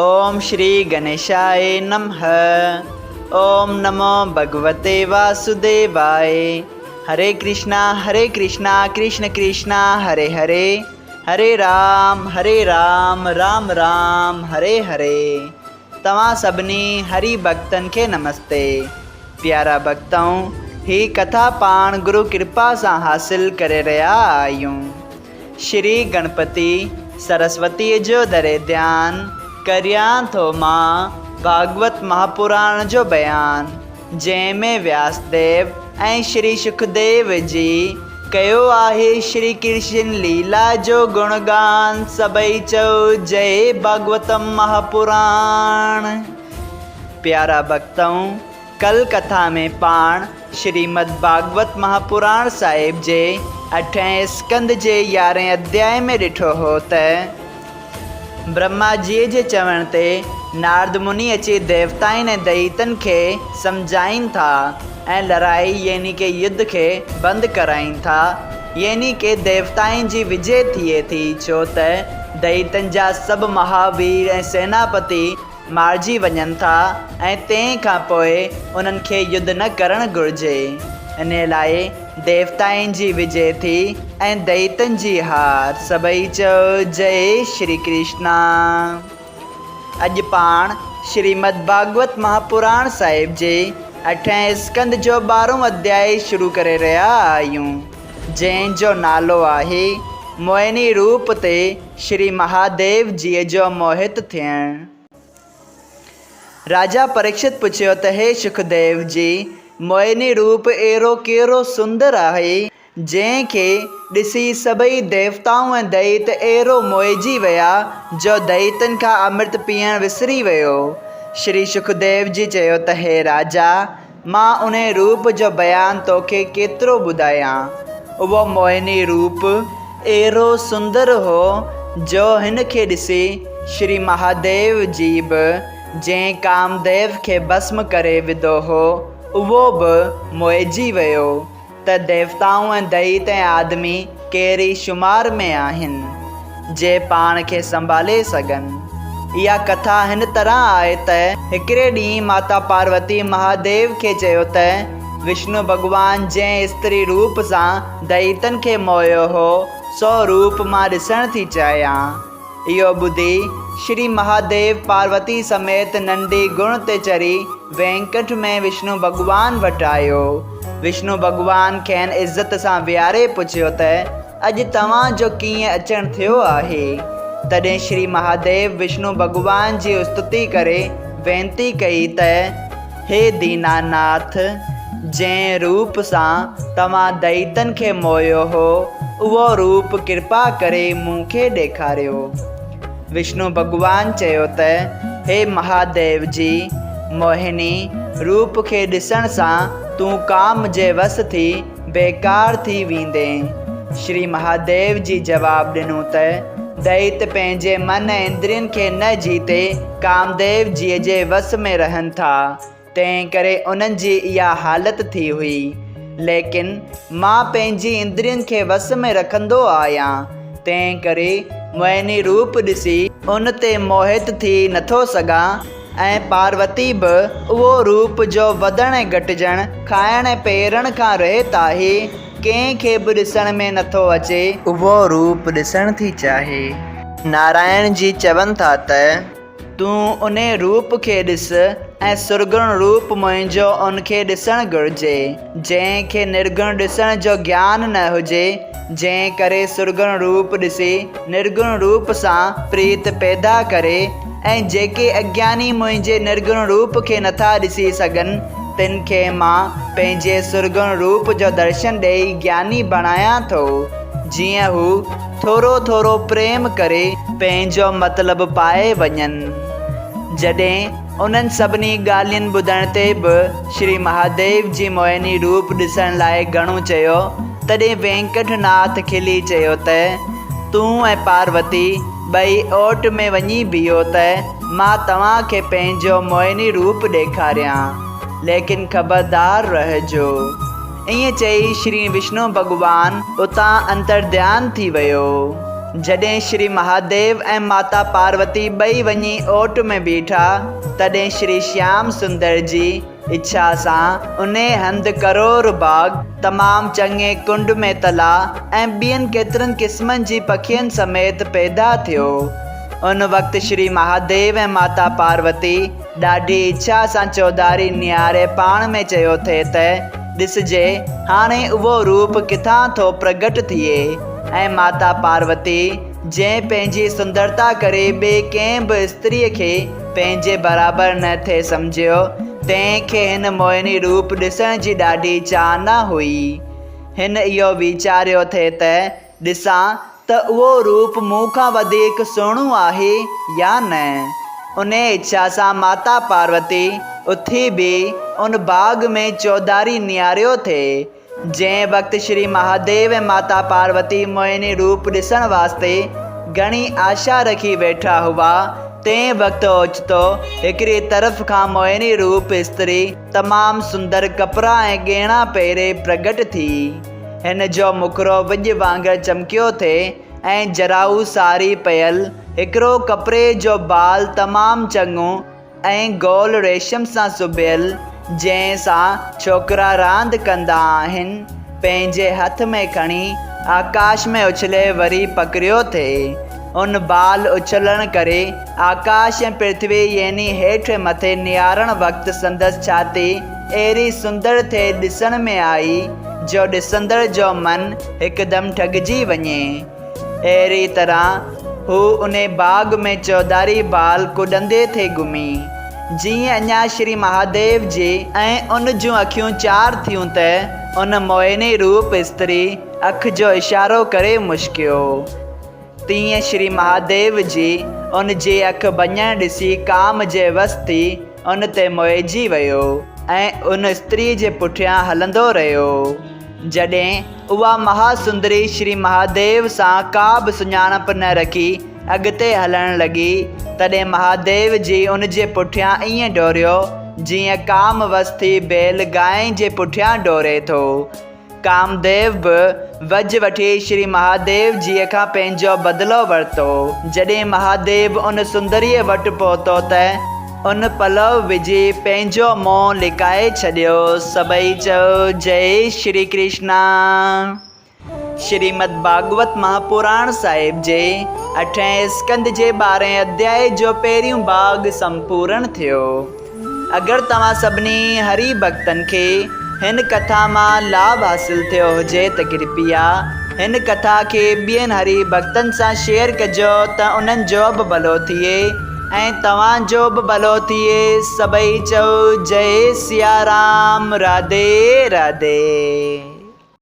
اوم شري گنيشاء نمھ اوم نمو ڀڳوتي واسوديواء هري ڪرشنا هري ڪرشنا ڪرشن ڪرشنا هري هري هري رام هري رام رام رام هري هري توهان سڀني هري ڀڳتن کي نمستي پيارا ڀڳتؤ هي ڪٿا پاڻ گرو ڪرپا سان حاصل ڪري رهيا آهيون. شري گڻپتي سرسوتيء جو ڌري ڌيان، ڪريان ٿو مان ڀاڳوت مهاپراڻ جو بيان، جنهن ۾ وياس ديو ۽ شري شڪديو جي ڪيو آهي شري ڪرشن ليلا جو گڻگان، سڀئي چئو جئي ڀاڳوتم مهاپراڻ. پيارا ڀڳتؤ! ڪل ڪٿا ۾ پاڻ شريمد ڀاڳوت مهاپراڻ صاحب جي اٺين اسڪنڌ جي يارهين اڌيائي ۾ ڏٺو هو ته برهما جيء جي چوڻ تي نارد مني اچي ديوتائن ۽ دئيتن کي سمجهائين ٿا ۽ لڙائي يعني ڪي يڌ کي بند ڪرائين ٿا يعني ڪي ديوتائن جي وجي ٿئي ٿي ڇو ته دئيتن جا سڀ مهاوير ۽ سيناپتي مارجي وڃن ٿا ۽ تنهن کان پوء انهن کي يڌ نه ڪرڻ گهرجي. انهيء لاء ديوتائن جي وجي ٿي ۽ دئيتن جي هار. سڀئي چئو جئي شري ڪرشنا. اڄ پاڻ شريمد ڀاڳوت مهاپراڻ صاحب جي اٺين اسڪنڌ جو ٻارهون اڌيائي شروع ڪري رهيا آهيون، جنهن جو نالو آهي موهني روپ تي شري مهاديو جيء جو موهت ٿيڻ. راجا پريڪشت پڇيو ته هي شڪديو جي، موهني روپ اهڙو ڪهڙو سندر آهي، جنهن کي ڏسي سڀئي ديوتائون ۽ دئيت اهڙو موهجي ويا، جو دئيتن کان امرت پيئڻ وسري ويو. شري شڪديو جي چيو ته هي راجا! مان انهي روپ جو بيان توکي ڪيترو ٻڌايان. اهو موهني روپ اهڙو سندر هو جو هن کي ڏسي شري مهاديو جي به جنهن ڪامديو کي ڀسم ڪري وڌو هو اهو به موهجي ويو. ته ديوتائون ۽ دئيت ۽ آدمي ڪهڙي شمار ۾ آهن، جي پاڻ کي سنڀالي سگهن. اها ڪٿا هن طرح آهي ته، هڪڙي ڏينهن ماتا پاروتي مهاديو کي چيو ته، وشنو ڀڳوان جنهن استري روپ سان دئيتن کي موهيو هو، سو روپ مان ڏسڻ ٿي چاهيان. اهو ٻڌي شري مهاديو پاروتي سميت ننڍي گڻ تي چڙهي وينڪٺ ۾ وشنو ڀڳوان وٽ آيو. وشنو ڀڳوان کين عزت سان ويهاري پڇيو ته اڄ توهان جو ڪيئن اچڻ ٿيو آهي؟ تڏهن شري مهاديو وشنو ڀڳوان جي استتي ڪري وينتي ڪئي ته هي ديناناٿ! جنهن روپ سان توهان دئيتن کي موهيو هو، اهو روپ ڪرپا ڪري مون کي ڏيکاريو. وشنو ڀڳوان چيو ته، هي مهاديو جي! موهني روپ کي ڏسڻ سان تون ڪام جي وس ٿي بيڪار ٿي ويندين. شري مهاديو جي جواب ڏنو ته، دئيت پنهنجي من ۽ اندرين کي نه جيتي ڪامديو جيء جي وس ۾ رهن ٿا، تنهن ڪري انهن جي اها حالت ٿي هئي. ليڪن مان پنهنجي اندرين کي وس ۾ رکندو آهيان، تنهن ڪري موهني روپ ڏسي ان تي موهت ٿي نٿو سگهان ۽ پاروتي به اهو روپ جو وڌڻ ۽ گهٽجڻ، کائڻ ۽ پهرڻ کان رهت آهي، ڪنهن کي به ڏسڻ ۾ نٿو اچي. اهو روپ ڏسڻ ٿي چاهي. نارائڻ جي چون ٿا ته. تون انهي روپ کي ڏس ۽ سرگڻ روپ منهنجو ان کي ڏسڻ گهرجي، جنهن کي نرگڻ ڏسڻ جو گيان نه هجي، جنهن ڪري سرگڻ روپ ڏسي نرگڻ روپ سان پريت پيدا ڪري ۽ جيڪي اگياني منهنجي نرگڻ روپ کي نٿا ڏسي سگهن، تن کي مان پنهنجي سرگڻ روپ جو درشن ڏيئي گياني بڻايان ٿو، جيئن هو ٿورو ٿورو پريم ڪري پنهنجو مطلب پائي وڃن. جڏهن انهن سڀني ڳالهين ٻڌڻ تي به شري مهاديو جي موهني روپ ڏسڻ لاء گهڻو چيو، تڏهن وينڪٽ ناٿ کلي چيو ته، تون ۽ پاروتي ٻئي اوٽ ۾ وڃي بيهو ته مان توهان کي پنهنجو موهني روپ ڏيکاريان، ليڪن خبردار رهجو. ائين چئي شري وشنو ڀڳوان اتان انترڌيان ٿي ويو. جڏهن شري مهاديو ۽ ماتا پاروتي ٻئي وڃي اوٽ ۾ بيٺا، تڏهن شري شيام سندر جي اڇا سان انهيء هنڌ ڪرور باغ، تمام چڱي ڪنڊ ۾ تلاء ۽ ٻين ڪيترن قسمن جي پکين سميت پيدا ٿيو. ان وقت شري مهاديو ۽ ماتا پاروتي ڏاڍي اڇا سان چوڌاري نهاري پاڻ ۾ چيو ٿي ته ڏسجي هاڻي اهو روپ ڪٿان ٿو پرگٽ ٿئي ۽ ماتا پاروتي جنهن پنهنجي سندرتا ڪري ٻي ڪنهن به استريء کي پنهنجي برابر نه ٿي سمجهيو تنهن کي هن موهني روپ ڏسڻ جي ڏاڍي چاهنا هئي. هن اهو ويچاريو ٿي ته ڏسان ته اهو روپ مون کان وڌيڪ سهڻو آهي يا نه. انهيء اڇا سان ماتا پاروتي اٿي به ان باغ ۾ چوڌاري نهاريو ٿي. جنهن وقت شري مهاديو ۽ ماتا پاروتي موهني روپ ڏسڻ واسطي گهڻي آشا رکي ويٺا هئا، تنهن وقت اوچتو هڪڙي طرف کان موهني روپ استري تمام سندر ڪپڙا ۽ ڳهڻا پهري پرگٽ ٿي. هن جو مکڙو وڄ وانگر چمڪيو ٿي ۽ جرائو ساري پيل هڪڙو ڪپڙي جو بال تمام چڱو ۽ گول ريشم سان سبيل، جنهن سان ڇوڪرا راند ڪندا آهن، پنهنجي هٿ ۾ کڻي آڪاش ۾ اڇلي وري پڪڙيو ٿي. ان بال اڇلڻ ڪري آڪاش ۽ پرٿوي يعني هيٺ ۽ مٿي نهارڻ وقت سندس ڇاتي اهڙي سندر ٿي ڏسڻ ۾ آئي جو ڏسندڙ جو من هڪدم ٺڳجي وڃي. اهڙي طرح هو انهي باغ ۾ چوڌاري بال ڪڏندي ٿي گهمي. جيئن اڃا شري مهاديو جي ۽ ان جون اکيون چار ٿيون ته ان موهني روپ استري اک جو اشارو ڪري مشڪيو. تيئن شري مهاديو جي ان جي اک ڀڃڻ ڏسي ڪام جي وس ٿي ان تي موهجي ويو ۽ ان استريء جي پٺيان هلندو رهيو. جڏهن اها مها سندري شري مهاديو سان ڪا به سڃاڻپ نه رکي اڳتي هلڻ لڳي، تڏهن مهاديو جي ان جي پٺيان ائين ڊوڙيو، جيئن ڪام وس ٿي بيل گانء جي پٺيان ڊوڙي ٿو. ڪامديو به وجهه وٺي شري مهاديو جيء کان پنهنجو بدلو ورتو. جڏهن مهاديو ان سندريء وٽ پهتو ته ان پلئه وجهي پنهنجو منهن لڪائي ڇڏيو. سڀئي چئو جئي شري ڪرشنا. شريمد ڀاڳوت مهاپراڻ صاحب جي اٺين اسڪنڌ جي ٻارهين اڌيائي جو پهريون ڀاڳ سمپورڻ ٿيو. اگر توهان سڀني هري ڀڳتن کي هن ڪٿا مان لاڀ حاصل ٿيو هجي ته ڪرپيا هن ڪٿا کي ٻين هري ڀڳتن سان شيئر ڪجو ته انهن جو به ڀلو ٿئي ۽ توهان جو به ڀلو ٿئي سڀئي چئو جئي سيارام راڌي راڌي.